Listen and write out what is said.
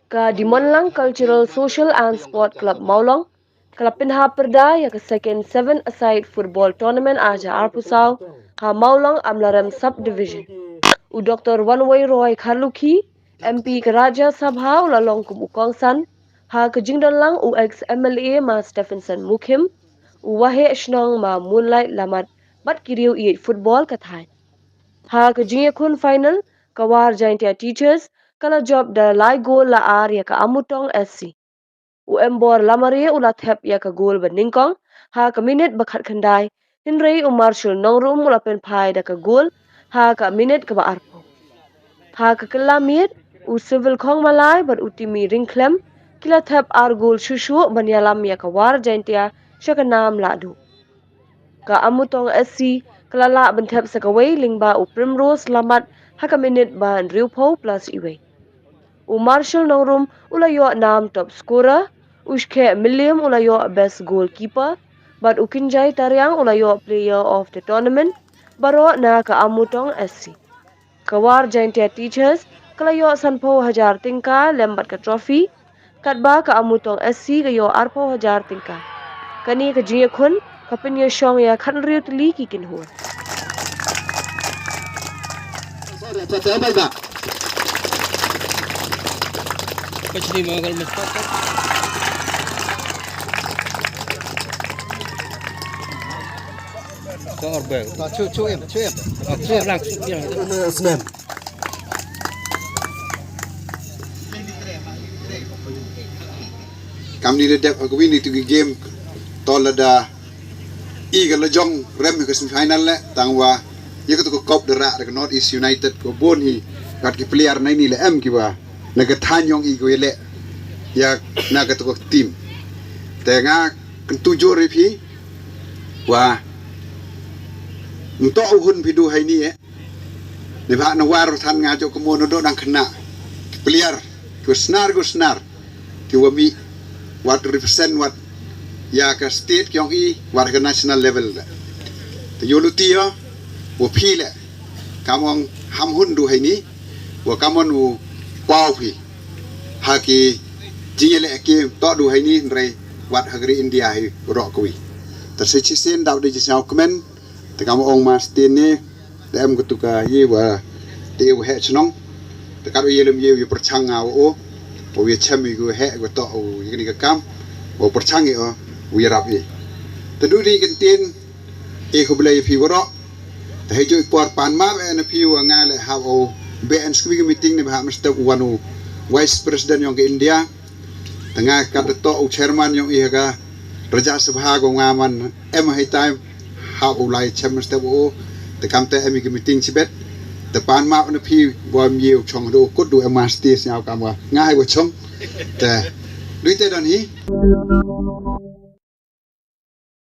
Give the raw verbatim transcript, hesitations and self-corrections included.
Ka Dimonlang Cultural, Social and Sport Club Mawlong ka la pynhap pyrda ïa ka Second Seven-a-Side Football Tournament ar hajar arphew saw ha Mawlong Amlarem Sub-Division. U Doctor Wanwei Roy Kharlukhi, M P ka Rajya Sabha, u la long kum u kongsan, ha ka jingdon lang u ex M L A Ma Stephenson Mukhim, u Waheh Shnong Ma Moonlight Lamat bad ki riew ïeit football ka thaiñ. Ha ka jingïakhun final, ka War Jaintia Teachers ka la jop da lai gol la ar ïa ka Amutong S C. U Embor Lamare u la thep ïa ka gol ba nyngkong ha ka minit ba khatkhyndai, hynrei u Marshal Nongrum u la pynphai da ka gol ha ka minit kaba arphew. Ha ka kylla miet, u Civil Khongmalai bad u Timmy Ryngkhlem ki la thep ar gol shuh shuh ban ïalam ïa ka War Jaintia sha ka nam lahduh. Ka Amutong S C ka la lah ban thep sa kawei lyngba u Primrose Lamat ha ka minit ba hynriewphew plus iwei. U Marshal Nongrum u la ïoh nam top scorer, u Shkheh Mylliem u la ïoh best goalkeeper, bad u Kynjai Tariang u la ïoh player of the tournament, baroh na ka Amutong S C. Ka War Jaintia Teachers ka la ïoh sanphew hajar tyngka lem bad ka trophy, katba ka Amutong S C ka ïoh arphew hajar tyngka. Kane ka jingïakhun ka pynïashong ïa khathynriew tylli ki kynhun. Kam ni da dep ha kawei na kitu ki game, to lada i ka la jong rem ha ka semi final leh, tangwa ïa katu ka kop da rah da ka North East United, ka bun hi kat ki player na ini leh em kiba na ka thaiñ jong i kiba leh ïa na katu ka team. Te nga kyntu jur ïa phi wa ym toh u hun phi duh ha ini eh. Neibhah na War than nga jooh kumno dang khynnah. Ki player, ki snar, ki snar, kiwa mih wat represent wat ïa ka state ki jong i wat ka national level. Te ïoh luti ïa wa phi leh, kam ong ham hun duh ha ini, wa kam ong u paw phi ha ki jingïaleh ki toh duh ha ini, hynrei wat ha ka ri India hi roh kawi. Te sa shisien daw da jingsngewkmen. Te kam ong ma shisien ne, te em katu ka ïa wa te ïa wa heh chnong. Te kat u ïa lem ïa u ïa pyrchang nga wa o, u ïa chem ïa u heh wa toh u ïa kani ka kam, wa pyrchang ïa u ïa rap ïa. Te du di kyntien, e khublei ïa phi waroh. Te hei jooh i por pan map e na phi wa nga leh hap u be en skwi ka meeting ne ba hap mynstep u wan u Vice President jong ka India. Te nga kat da toh u chairman jong i ha ka Rajya Sabha ko nga man em ha i time hap u lai chem mynstep o. Te kam te em i ka meeting chibet. Te pan map na phi bom ye u chong do kut du em ma shisien sñiaw kam wa nga hai wa chong. Te du te don hi.